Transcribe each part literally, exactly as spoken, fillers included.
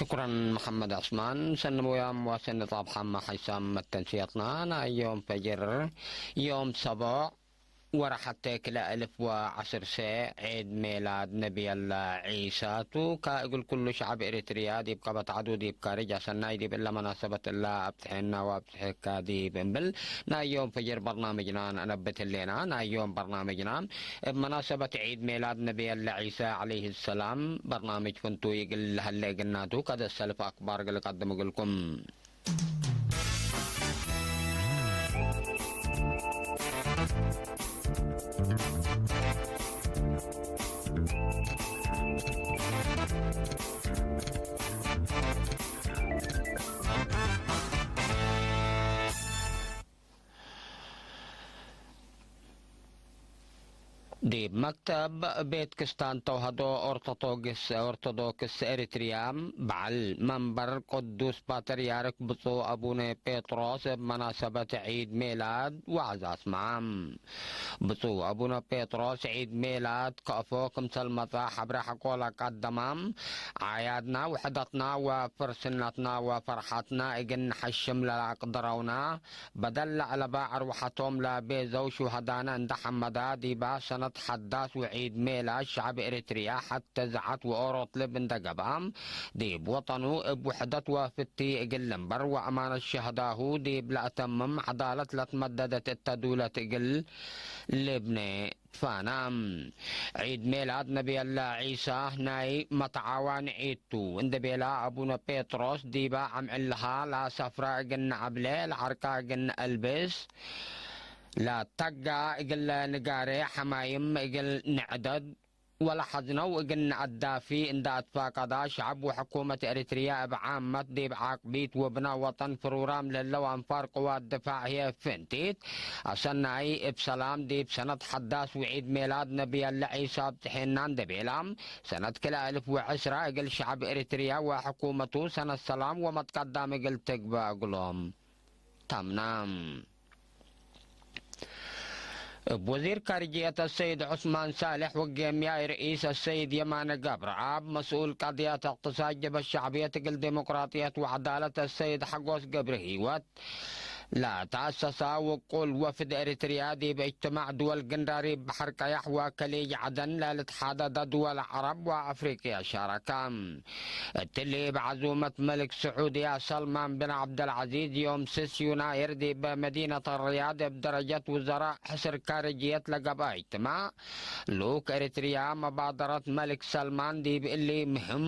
ሽኩረን መሐመድ ዑስማን። ሰኒ ሙያም ወሰኒ ጻብሐመ ሐይሳም መተንስየትና ናይ ዮም ፈጅር ዮም ሰቦዕ ወርሐ ሐቴ ክልኤ እልፍ ወዐስር ሴዕ ዔድ ሜላድ ነብየላ ዒሳ ቱ። ከእግል ኩሉ ሸዐብ ኤሪትርያ ዲብ ቀበት ዐዱ ዲብ ካርጅ አሰናይ ዲብ እለ መናሰበት እለ አብጽሔና ወአብጽሔካ ዲብ እምብል ናይ ዮም ፈጅር በርናምጅና ነአነብት ህሌና። ናይ ዮም በርናምጅና እብ መናሰበት ዒድ ሜላድ ነብየለ ዒሳ ዐለይሂ ሰላም በርናምጅ ፍንቱይ እግል ለሀለ እግልናቱ፣ ከደሰልፍ አክባር እግል ቀድም እግልኩም። ዲብ መክተብ ቤት ክስታን ተውሀዶ ኦርቶቶግስ-፣ ኦርቶዶክስ ኤሪትርያ፣ በዐል መንበር ቅዱስ ፓትርያርክ ብፁዕ አቡነ ጴጥሮስ እብ መናሰበት ዒድ ሜላድ ወዐዝ አስመዐ። ብፁዕ አቡነ ጴጥሮስ ዒድ ሜላድ ከአፎ ክምሰል መጽአ ሐብረ ሐቆለ ቀደመ። አዕያድና ውሕደትና ወፍርስነትና ወፈርሐትና እግል ነሐሽም ለለአቅድረውነ፣ በደል ለዐለበ አርወሐቶም ለቤዘው ሹሀዳነ እንደ ሐመዳ፣ ዲበ ሰነት ሐዳስ ወዒድ ሜላድ ሸዐብ ኤሪትርያ ሐቴ ዘዐት ወኦሮት ልብ እንደ ገብአ፣ ዲብ ወጠኑ እብ ውሕደት ወፍቲ እግል ልንበር ወአማነት ሸህዳሁ ዲብ ለአተምም ዐዳለት ለትመደደት እተ ዱለት እግል ልብኔ ትፋና። ዒድ ሜላድ ነብየለ ዒሳ ናይ መትዓዋኒ ዒድ ቱ እንዴ ቤላ አቡነ ጴጥሮስ፣ ዲበ አምዕልሃ ለአሰፍረ እግል ነዐብሌ፣ ለዐርቀ እግል ነአልብስ፣ ለተጋ እግል ንጋሬ ሐማይም እግል ንዕደድ ወለሐዝነው እግል ነአዳፊ እንዴ አትፋቀዳ፣ ሸዐብ ወሕኩመት ኤሪትርያ እብ ዓመት ዲብ ዓቅቢት ወብናእ ወጠን ፍሩራም ለህለው አንፋር ቅዋት ድፋዕ ህዬ ፍንቲት አሰናይ እብ ሰላም ዲብ ሰነት ሐዳስ ወዒድ ሜላድ ነብየለ ዒሳ አብጽሔና እንዴ ቤላ፣ ሰነት ክልኤ እልፍ ወዕስራ እግል ሸዐብ ኤሪትርያ ወሕኩመቱ ሰነት ሰላም ወመትቀዳም እግል ትግበእ እግሎም ተምነ። እብ ወዚር ካርጅየት አሰይድ ዑስማን ሳልሕ ወጌምያይ ርኢስ አሰይድ የማነ ገብረአብ፣ መስኡል ቀድየት እቅትሳድ ጀብሀት ሸዕብየት እግል ዲሞቅራጥየት ወዐዳለት አሰይድ ሐጎስ ገብረሂወት፣ ለተአሰሰ ውቁል ወፍድ ኤሪትርያ ዲብ እጅትማዕ ድወል ግንዳሪብ በሐር ቀያሕ ወከሊጅ ዐደን ለልትሓደደ ድወል ዐረብ ወአፍሪቅያ ሻረከ። እትሊ እብ ዐዙመት መልክ ስዑድያ ሰልማን ብን ዐብደልዐዚዝ ዮም ስስ ዩናይር ዲብ መዲነት ሪያድ እብ ደረጀት ውዘራእ ሕስር ካርጅየት ለገብአ እጅትማዕ፣ ልኡክ ኤሪትርያ መባደረት መልክ ሰልማን ዲብ እሊ ምህም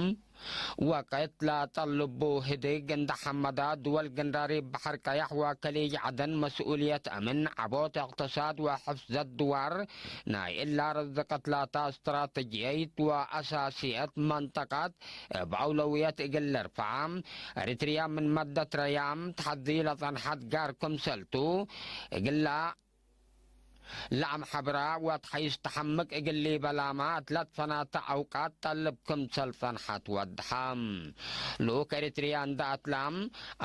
ወቅት ለጠልቡ ህድግ እንደ ሐመዳ፣ ድወል ግንዳሪብ በሐር ቀያሕ ወከሊጅ ዐደን መስኡልየት አምን፣ ዐቦት እቅትሳድ ወሕፍዘት ድዋር ናይ እላ ርዝቀት ላታ እስትራተጅየት ወአሳስየት መንጠቀት እብ አውለውየት እግል ልርፈዓ፣ ኤሪትርያ ምን መደት ረያም ተሐዚ ለጸንሐት ጋር ክምሰልቱ፣ እግላ ለአምሐብራ ወትሐይስ ተሐምቅ እግል ሊበላማ እት ለትፈናተ አውቃት ጠልብ ክምሰል ጸንሐት ወድሐ። ልኡክ ኤሪትርያ እንደ አትላም፣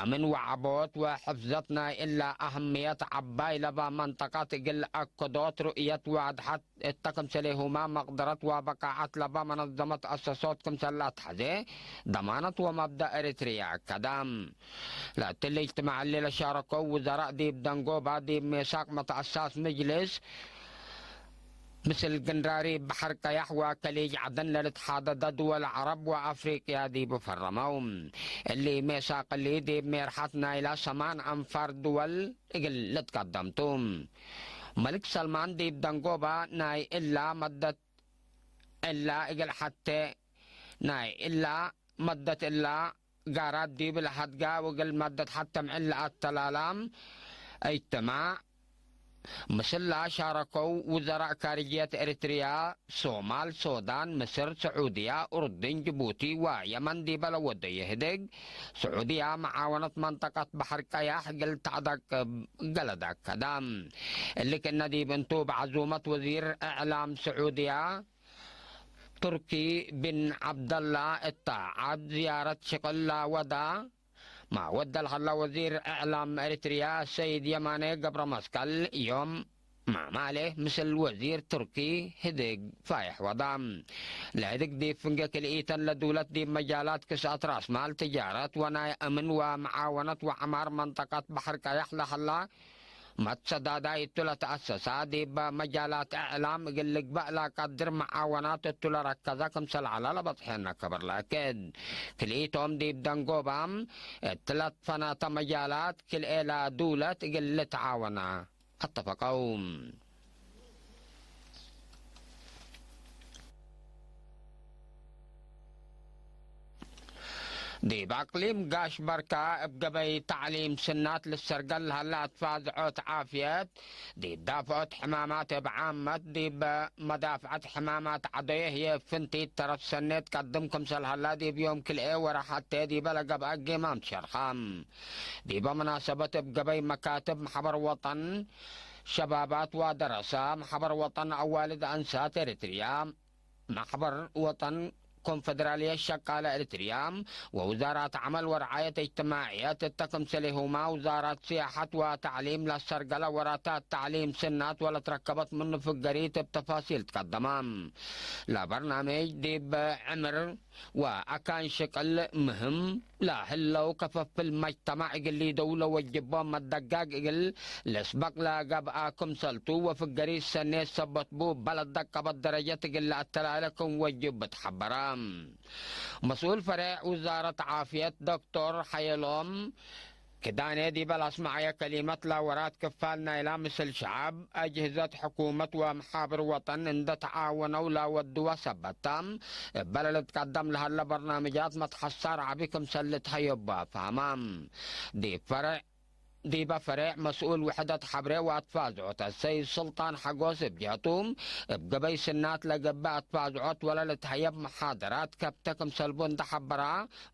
አምን ወዐቦት ወሕፍዘት ናይ እላ አህምየት ዐባይ ለባ መንጠቀት እግል አከዶት ሩእየት ዋድሐት እተ ክምሰሌሁመ መቅደረት ወበቃዐት ለባ መነዘመት አሰሶት ክምሰል ለአትሐዜ ደማነት ወመብደእ ኤሪትርያ አከደ። ለእትሊ እጅትማዕ እሊ ለሻረከው ውዘራእ ዲብ ደንጎባ ዲብ ሜሳቅ መተአሳስ ምጅልስ ምስል ግንራሪ በሐር ቀያሕ ወከሊጅ ዐደን ለልትሓደደ ድወል ዐረብ ወአፍሪቅያ ዲቡ ፈረመው። እሊ ሜሳቅ እሊ ዲብ ሜርሐት ናይላ ሰማን አንፋር ድወል እግል ልትቀደም ቱ። መልክ ሰልማን ዲብ ደንጎባ ናይ እላ መደት እላ እግል ሐቴ ናይ እላ መደት እላ ጋራት ዲብ ለሀድጋ ወእግል መደት ሐቴ ምዕል ለአተላላም እጅትማዕ ምስላ ሻረከው ውዘራእ ካርጅየት ኤሪትርያ፣ ሶማል፣ ሶዳን፣ ምስር፣ ስዑድያ፣ ኡርድን፣ ጅቡቲ ወየመን ዲበ ለወደየ ህድግ፣ ስዑድያ መዓወነት መንጠቀት በሐር ቀያሕ እግል ተዐደቅብ ገለደ አከደ። እሊ ክእነ ዲብ እንቱ፣ እብ ዐዙመት ወዚር እዕላም ስዑድያ ቱርኪ ቢን ዐብደላ እተ ዐድ ዝያረት ሽቅል ለወዳ፣ መ ወደ ለሀላ ወዚር እዕላም ኤሪትርያ ሰይድ የማነ ገብረመስቀል፣ ዮም ማማሌ ምስል ወዚር ቱርኪ ህድግ ፋይሕ ወዳ። ለህድግ ዲብ ፍንጌ ክልኢተን ለዱለት ዲብ መጃላት ክስአት ራስ ማል፣ ትጃረት ወናይ አምን ወመዓወነት ወዐማር መንጠቀት በሐር ቀየሕ ለሀላ መትሰዳዳይ እቱ ለተአሰሳ፣ ዲብ መጃላት እዕላም እግል ልግበእ ለቀድር መዓወናት እቱ ለረከዘ ክምሰል ዐለ ለበጽሐነ ከበር ለአክድ። ክልኢቶም ዲብ ደንጎባም እት ለትፈነተ መጃላት ክልኤ ለዱለት እግል ልትዓወና አተፈቀው። ዲብ አቅሊም ጋሽ በርካ እብ ገበይ ተዕሊም ስናት ልሰርገል ለሀለ አትፋዝዖት ዓፍየት፣ ዲብ ዳፍዖት ሕማማት እብ ዓመት፣ ዲብ መዳፍዐት ሕማማት ዐደዮ ህዬ ፍንቲት ተረፍ ሰኔት ቀድም ክምሰል ሀላ ዲብ ዮም ክልኤ ወርሕ አቴ ዲበ ለገብአ ጌማም ሸርሐ። ዲበ መናሰበት እብ ገበይ መካትብ መሕበር ወጠን ሸባባት ወደረሰ፣ መሕበር ወጠን አዋልድ አንሳት ኤሪትርያ፣ መሕበር ወጠን ኮንፈደራልየት ሸቃለ ኤሪትርያ ወውዛራት ዐመል ወረዓየት እጅትማዕየት እተ ክምሰሌሁማ ውዛራት ሲያሐት ወተዕሊም ለሰርገለ ወራታት ተዕሊም ስናት ወለትረከበት ምኑ ፍገሪት እብ ተፋሲል ትቀደመ። ለበርናሜጅ ዲብ ዕምር ወአካን ሽቅል ምህም ለህለው ከፈፍል መጅተማዕ እግል ሊደው ለወጅቦም መደጋግ እግል ልስበቅ ለገብአ ክምሰልቱ ወፍገሪት ሰኔት ሰበት ቡ በለድ ደቀበት ደረጀት እግል ለአተላለ ክም ወጅብ ትሐበረ። መስኡል ፈሬዕ ውዛረት ዓፍየት ዶክቶር ሐየሎም ክዳኔ ዲበ ለአስመዐየ ከሊመት፣ ለወራት ክፋል ናይላ ምስል ሸዐብ፣ አጅህዘት ሕኩመት ወመሓብር ወጠን እንደ ተዓወነው ለወድወ ሰበት ተ፣ እበ ለልትቀደም ለሀለ በርናምጃት መትሐሳር ዐቢ ክምሰል ልትሀየቡ አፍሀመ። ዲብ ፈሬዕ፣ ዲበ ፈሬዕ መስኡል ውሕደት ሐብሬ ወአትፋዝዖት አሰይድ ሱልጣን ሐጎስ እብ ጀህቱ፣ እብ ገበይ ስናት ለገብእ አትፋዝዖት ወለልትሀየብ መሓደራት ከብተ ክምሰል ቡ እንደ ሐበራ፣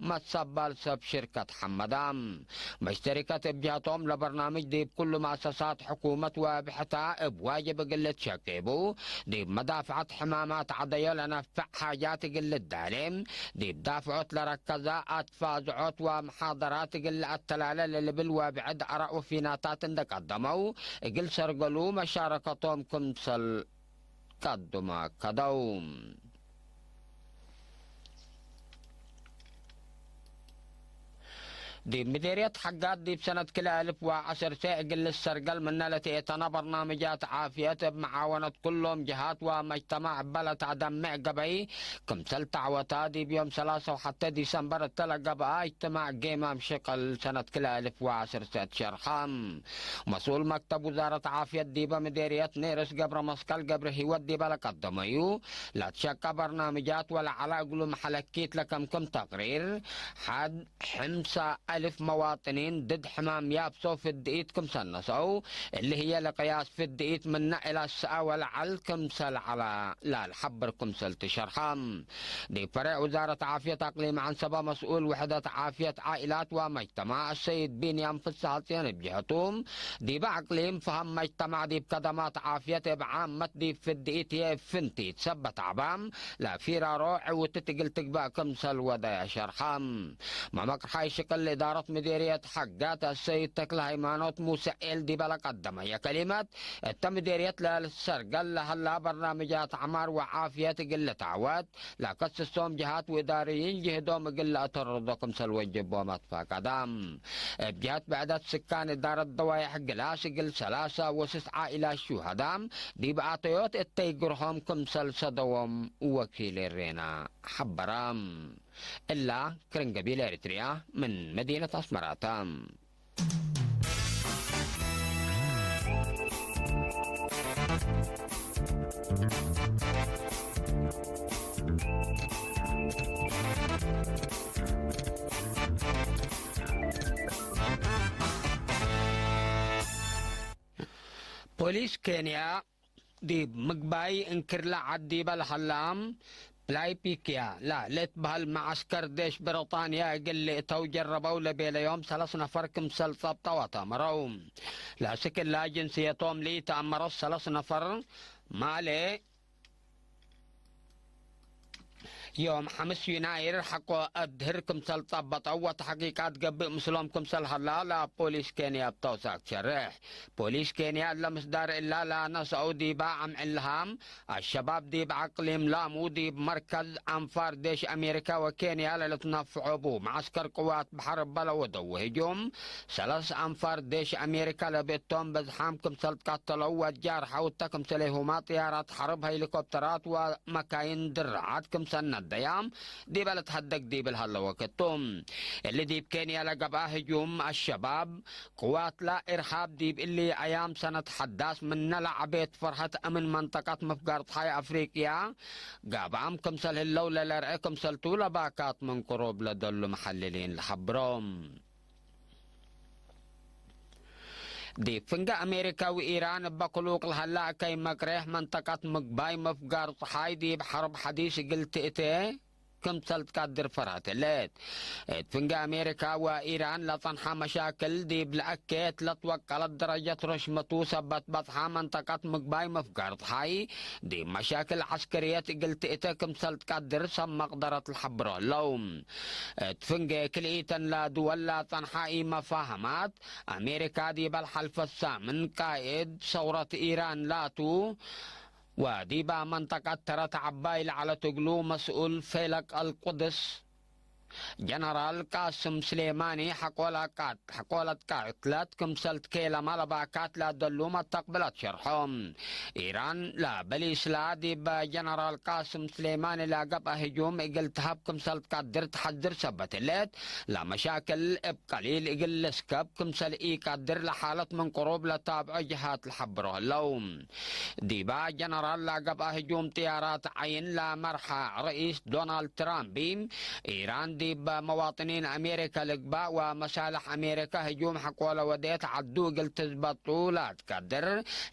መትሰባል ሰብ ሽርከት ሐመዳ። መሽተሪከት እብ ጀህቶም ለበርናምጅ ዲብ ኩሉ መአሰሳት ሕኩመት ወብሕታ እብ ዋጅብ እግል ልትሸቄቡ፣ ዲብ መዳፍዐት ሕማማት ዐደዮ ለነፍዕ ሓጃት እግል ልዳሌ፣ ዲብ ዳፍዖት ለረከዘ አትፋዝዖት ወመሓደራት እግል ለአተላለ ለልብል ወብዕድ አራእ ወፊናታት እንደ ቀደመው፣ እግል ሰርገሉ መሻረከቶም ክምሰል ቀዱመ ከደው። ዲብ ምዴርየት ሐጋት ዲብ ሰነት ክልኤ አልፍ ወዐሰርተ እግል ልሰርገል ምነ ለትኤተነ በርናምጃት ዓፍየት እብ መዓወነት ኩሎም ጀሃት ወመጅተማዕ እበ ለተአደምዕ ገበይ ክምሰል ተዐወተ ዲብ ዮም ሰላሰ ወሐተ ዲሰምበር እተ ለገብአ እጅትማዕ ጌማም ሽቅል ሰነት ክልኤ አልፍ ወዐሰርተ ትሸርሐ። መስኡል መክተብ ውዛረት ዓፍየት ዲበ ምዴርየት ኔርስ ገብረ መስቀል ገብረ ህይወት ዲበ ለቀደመዩ፣ ለትሸቀ በርናምጃት ወለዐለ እግሉ መሐለኪት ለከምክም ተቅሪር፣ ሐድ ሕምሳ አልፍ መዋጥኒን ድድ ሕማም ያብሶ ፍድኢት ክምሰል ነሰአው፣ እሊ ህዬ ለቅያስ ፍድኢት ምነ ኢላሰአ ወለዐል ክምሰል ዐለ ላልሐብር ክምሰል ትሸርሐ። ዲብ ፈሬዕ ውዛረት ዓፍየት አቅሊም ዐንሰበ መስኡል ውሕደት ዓፍየት ዓኢላት ወመጅተማዕ አሰይድ ቢንያም ፍስሐጽዮን እብ ጀህቱ፣ ዲበ አቅሊም ፈሀም መጅተማዕ ዲብ ከደማት ዓፍየት እብ ዓመት ዲብ ፍድኢት ህዬ እብ ፍንቲት ሰበት ዐባም ለፊራሮ ዕውትት እግል ትግበእ ክምሰል ወደየ ሸርሐ። መመቅርሓይ ሽቅል እዳረት ምዴርየት ሐጋት አሰይድ ተክለ ሃይማኖት ሙሴ ኤል ዲበ ለቀደመየ ከሊመት፣ እተ ምዴርየት ለልትሰርገል ለሀላ በርናምጃት ዐማር ወዓፍየት እግል ልትዐወት፣ ለከስሶም ጀሃት ወእዳርይን ጅህዶም እግል ለአተርዶ ክምሰል ወጅቦም አትፋቀደ። እብ ጀህት ብዕደት ስካን እዳረት ደዋየሕ ግላስ እግል ሰላሰ ወስስ ዓኢላት ሹሀዳ ዲብ አተዮት እተይ ግርሆም ክምሰል ሰደዎም ወኪል ሬና ሐበረ። እላ ክርን ገቢል ኤሪትርያ ምን መዲነት አስመራተ። ፖሊስ ኬንያ ዲብ ምግባይ እንክርለ ዐድ ዲበ ለሀላ ፕላይፒክያ ለልትበህል መዐስከር ዴሽ ብሪጣንያ እግል ልእተው ጀረበው ለቤለዮም ሰለስ ነፈር ክምሰል ጸብጠወ ተአመረው። ለአስክ እላ ጅንስየቶም ለኢተአመረ ሰለስ ነፈር ማሌ ዮም ሐምስ ዩናይር ሐቆ አድህር ክምሰል ጸበጠው ወተሕቂቃት ገብእ ምስሎም ክምሰል ሀላ ለፖሊስ ኬንያ እብ ተውሳክ ሸርሕ። ፖሊስ ኬንያ እለ ምስዳር እላ ለነስአው ዲባ አምዕልሃም፣ አሸባብ ዲብ አቅሊም ላሙ ዲብ መርከዝ አንፋር ዴሽ አሜሪካ ወኬንያ ለልትነፍዖ ቡ መዐስከር ቅዋት በሐር እበ ለወደው ህጁም፣ ሰለስ አንፋር ዴሽ አሜሪካ ለብእቶም በዝሓም ክምሰል ትቀተለው ወጃርሐው እተ ክምሰሌሁማ ጥያራት ሐርብ፣ ሄሊኮፕተራት ወመካይን ድራዓት ክምሰል ነደያ ዲበ ልትሀደግ ዲብል ሀለ ወክቱ። እሊ ዲብ ኬንያ ለገብአ ህጁም አሸባብ፣ ቅዋትላ እርሃብ ዲብ እሊ አያም ሰነት ሐዳስ ምነ ለዐቤት ፈርሀት አምን መንጠቀት ምፍጋር ጸሓይ አፍሪቅያ ጋብአም ክምሰል ህለው ለለርአ ክምሰልቱ ለባካት ምን ቅሩብ ለደሉ መሐልሊን ለሐብሮም። ዲብ ፍንገ አሜሪካ ወኢራን እበ ክሉቅ ለሀላ እከይ መቅሬሕ መንጠቀት ምግባይ ምፍጋር ጸሓይ ዲብ ሐርብ ሐዲስ እግል ትእቴ ክምሰል ትቀድር ፈርሀት ህሌት። እት ፍንገ አሜሪካ ወኢራን ለጸንሐ መሻክል ዲብ ለአኬት ለትወቀለት ደረጀት ርሽመቱ ሰበት በጽሐ መንጠቀት ምግባይ ምፍጋር ጸሓይ ዲብ መሻክል ዐስከርየት እግል ትእቴ ክምሰል ትቀድር ሰብ መቅደረት ለሐብሮ ህለው። እት ፍንጌ ክልኢተን ለድወል ለጸንሐ ኢመፋህማት፣ አሜሪካ ዲበ ለሐልፈት ሳምን ቃእድ ሰውረት ኢራን ላቱ፣ ወዲበ መንጠቀት ተረት ዐባይ ለዐለት እግሉ መስኡል ፌለቅ አልቁድስ ጀነራል ቃስም ስሌማኒ ሐቆለ ቃት-፣ ሐቆለት ቃትለት ክምሰል ትኬለመ ለባካት ለደሉ መተቅብለት ሸርሖ። ኢራን ለበሊስላ ዲብ ጀነራል ቃስም ስሌማኒ ለገብአ ህጁም እግል ተሀብ ክምሰል ትቀድር ተሐዝር ሰበት ህሌት፣ ለመሻክል እብ ቀሊል እግል ልስከብ ክምሰል ኢቀድር ለሓለት ምን ቅሩብ ለታብዖ ጀሃት ለሐብሮ ህለው። ዲባ ጀነራል ለገብአ ህጁም ጥያራት ዐይን ለመርሐ ርኢስ ዶናልድ ትራምፕ፣ ኢራን ዲብ መዋጥኒን አሜሪካ ልግባእ ወመሳልሕ አሜሪካ ህጁም ሐቆ ለወዴት ዐዱ እግል ትዝበጡ ለትቀድር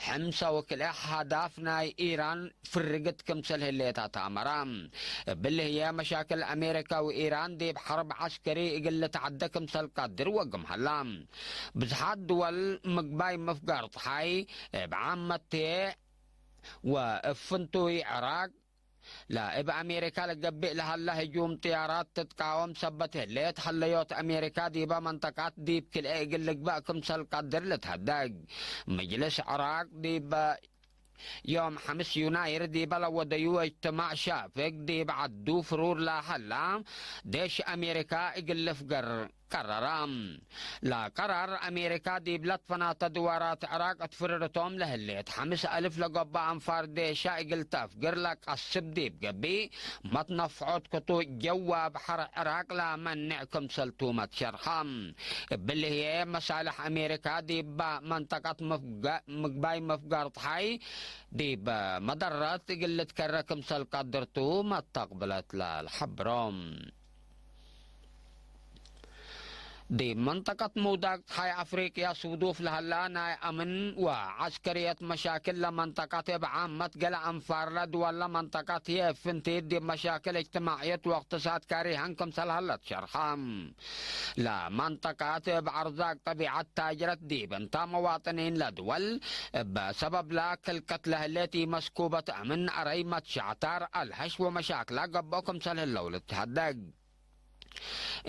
ሕምሰ ወክልኤ ሀዳፍ ናይ ኢራን ፍርግት ክምሰል ህሌት አትአመረ። እብሊ ህዬ መሻክል አሜሪካ ወኢራን ዲብ ሐርብ ዐስከሪ እግል ልትዐደ ክምሰል ቀድር ወግም ሀላ። ብዝሓት ድወል ምግባይ ምፍጋር ጸሓይ እብ ዓመት ህዬ ወእብ ፍንቱይ ዕራቅ ለእብ አሜሪካ ለገብእ ለሀለ ህጁም ጥያራት ትትቃወም ሰበት ህሌት፣ ሀለዮት አሜሪካ ዲበ መንጠቃት ዲብ ክልኤ እግል ልግበእ ክምሰል ቀድር ልትሀደግ። ምጅልስ ዕራቅ ዲበ ዮም ሐምስ ዩናይር ዲበ ለወደዩ እጅትማዕ ሻፍግ ዲብ ዐዱ ፍሩር ለሀላ ዴሽ አሜሪካ እግል ልፍገር ቀረረ። ለቀራር አሜሪካ ዲብ ለትፈናተ ድዋራት ዕራቅ እት ፍርርቶም ለህሌት ሐምስ አልፍ ለጎበ አንፋር ዴሻ እግል ተፍግር ለቀስብ ዲብ ገብእ መትነፍዖት ክቱ ጀዋ በሐር ዕራቅ ለመንዕ ክምሰልቱ መትሸርሐ። እብሊ ህዬ መሳልሕ አሜሪካ ዲብ መንጠቀት መፍገ-፣ ምግባይ መፍጋር ጸሓይ ዲብ መደረት እግል ልትከረ ክምሰል ቀድርቱ መተቅብለት ለልሐብሮም። ዲብ መንጠቀት ምውዳቅ ጸሓይ አፍሪቅያ ሱዱፍ ለሀላ ናይ አምን ወዐስከርየት መሻክል ለመንጠቀት እብ ዓመት ገለ አንፋር ለድወል ለመንጠቀት ህዬ እብ ፍንቲት ዲብ መሻክል እጅትማዕየት ወእቅትሳድ ካሪሀን ክምሰል ሀለት ሸርሐ። ለመንጠቀት እብ አርዛቅ ጠቢዐት ታጅረት ዲብ እንታ መዋጥኒን ለድወል እብ ሰበብላ ክልቀት ለህሌት ኢመስኩበት አምን አረይ መትሻዕታር አልሀሽ ወመሻክላ ገብኦ ክምሰል ህለው ልትሀደግ።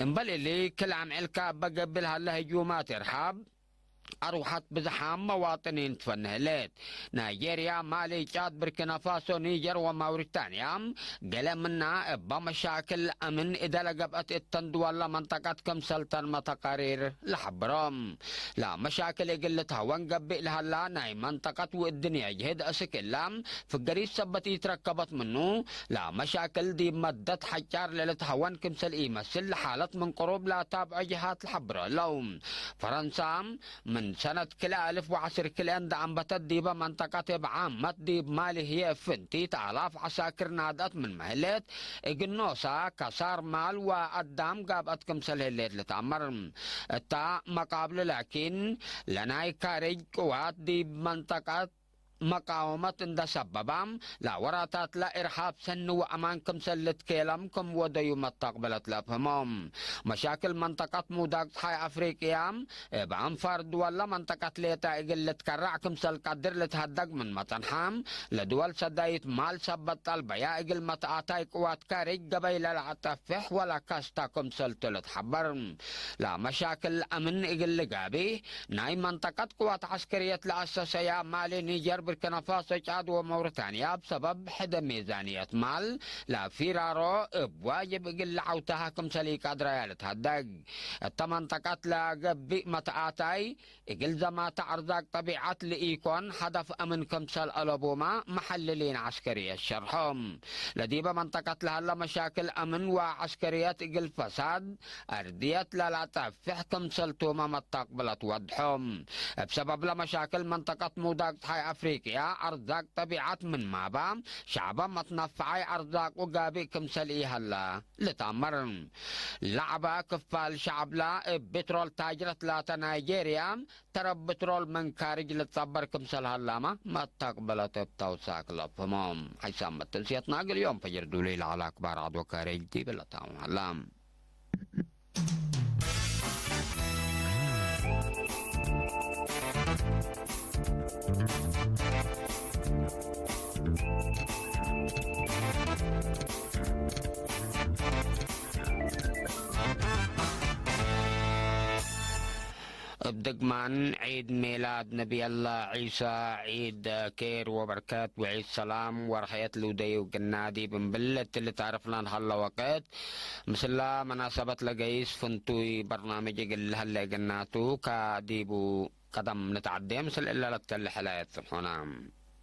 እምበል እሊ፣ ክል አምዕልከ እበ ገብእ ለሀለ ህጁማት እርሃብ፣ አርወሐት ብዝሓም መዋጥኒን ትፈንህ ህሌት። ናይጄርያ፣ ማሊ፣ ጫድ፣ ብርኪናፋሶ፣ ኒጀር ወማውሪታንያ፣ ገሌ ምና እበ መሻክል አምን እደ ለገብአት እተን ድወል ለመንጠቀት ክምሰልተን መተቃሪር ለሐብሮ። ለመሻክል እግል ልትሀወን ገብእ ለሀላ ናይ መንጠቀት ወእድንየ ጅህድ አስክ እላ፣ ፍገሪት ሰበት ኢትረከበት ምኑ፣ ለመሻክል ዲብ መደት ሐጫር ለልትሀወን ክምሰል ኢመስል ለሓለት ምን ቅሩብ ለአታብዖ ጀሃት ለሐብሮ ህለው። ፈረንሳ፣ ምን ሰነት ክልኤ አልፍ ወዐስር ክልኤ እንደ አንበተት ዲበ መንጠቀት እብ ዓመት ዲብ ማሊ ህዬ እብ ፍንቲት አላፍ ዐሳክር ናድአት ምንመ ህሌት፣ እግል ኖሳ ከሳር ማል ወአዳም ጋብአት ክምሰል ህሌት ልትአመር። እታ መቃብሉ ላኪን፣ ለናይ ካርጅ ቅዋት ዲብ መንጠቀት መቃወመት እንደ ሰበባም፣ ለወራታትለ ኢርሃብ ሰኒ ወአማን ክምሰል ልትኬለም ክም ወደዩ መተቅብለት ለአፍህሞም። መሻክል መንጠቀት ሙዳግ ጸሓይ አፍሪቅያም፣ እብ አንፋር ድወል ለመንጠቀት ሌጠ እግል ልትከረዕ ክምሰል ቀድር ልትሀደግ ምን መጸንሐም፣ ለድወል ሰዳይት ማል ሰበት ጠልበያ እግል መትአታይ ቅዋት ካርጅ ገበይ ለለአጠፍሕ ወለከስተ ክምሰልቱ ልትሐበር። ለመሻክል አምን እግል ልጋብእ፣ ናይ መንጠቀት ቅዋት ዐስከርየት ለአሰሰያ ማሊ ኒጀር ብርኪናፋሶ ጫድ ወመውሪታንያ እብ ሰበብ ሕደ ሜዛንየት ማል ለፊራሮ እብ ዋጅብ እግል ለዐውታሃ ክምሰል ኢቀድረያ ልትሀደግ። እተ መንጠቀት ለገብእ መትአታይ እግል ዘማተ አርዛቅ ጠቢዐት ልኢኮን ሀደፍ አምን ክምሰል አለቡመ መሐልሊን ዐስከርየት ሸርሖም። ለዲበ መንጠቀት ለሀለ መሻክል አምን ወዐስከርየት እግል ፈሳድ አርድየት ለለአጠፍሕ ክምሰልቱመ መተቅብለት ወድሖም። እብ ሰበብ ለመሻክል መንጠቀት ሙዳግ ጸሓይ አፍሪቅያ አርዛቅ ጠቢዐት ምን ማበ ሸዕበ መትነፈዓይ አርዛቁ ጋብእ ክምሰል ኢሀለ ልትአመር። ለዐበ ክፋል ሸዕብለ እብ ብትሮል ታጅረት ላተ ናይጄርያ ተረብ ብትሮል ምን ካርጅ ልትጸበር ክምሰል ሀላመ መተቅብለት እብ ተውሳክ ለአፍህሞም። ሐይሳም መተንስየትና እግል ዮም ፈጅር ዱሉይ ለዐለ አክባር ዐድ ወካርጅ ዲብ ለታሙ ሀላ። እብ ድግማን ዒድ ሜላድ ነብየላህ ዒሳ፣ ዒድ ኬር ወበርከት ወዒድ ሰላም ወርሐየት ልውደዩ ግና ዲብ እምብል እት ልትአረፍ ለንሀለ ወቅት፣ ምስላ መናሰበት ለገይስ ፍንቱይ በርናምጅ እግል ለሀለ እግናቱ፣ ከዲቡ ቀደም ንትዐዴ ምስል እለ ለተልሐ ላየት ጽንሖና።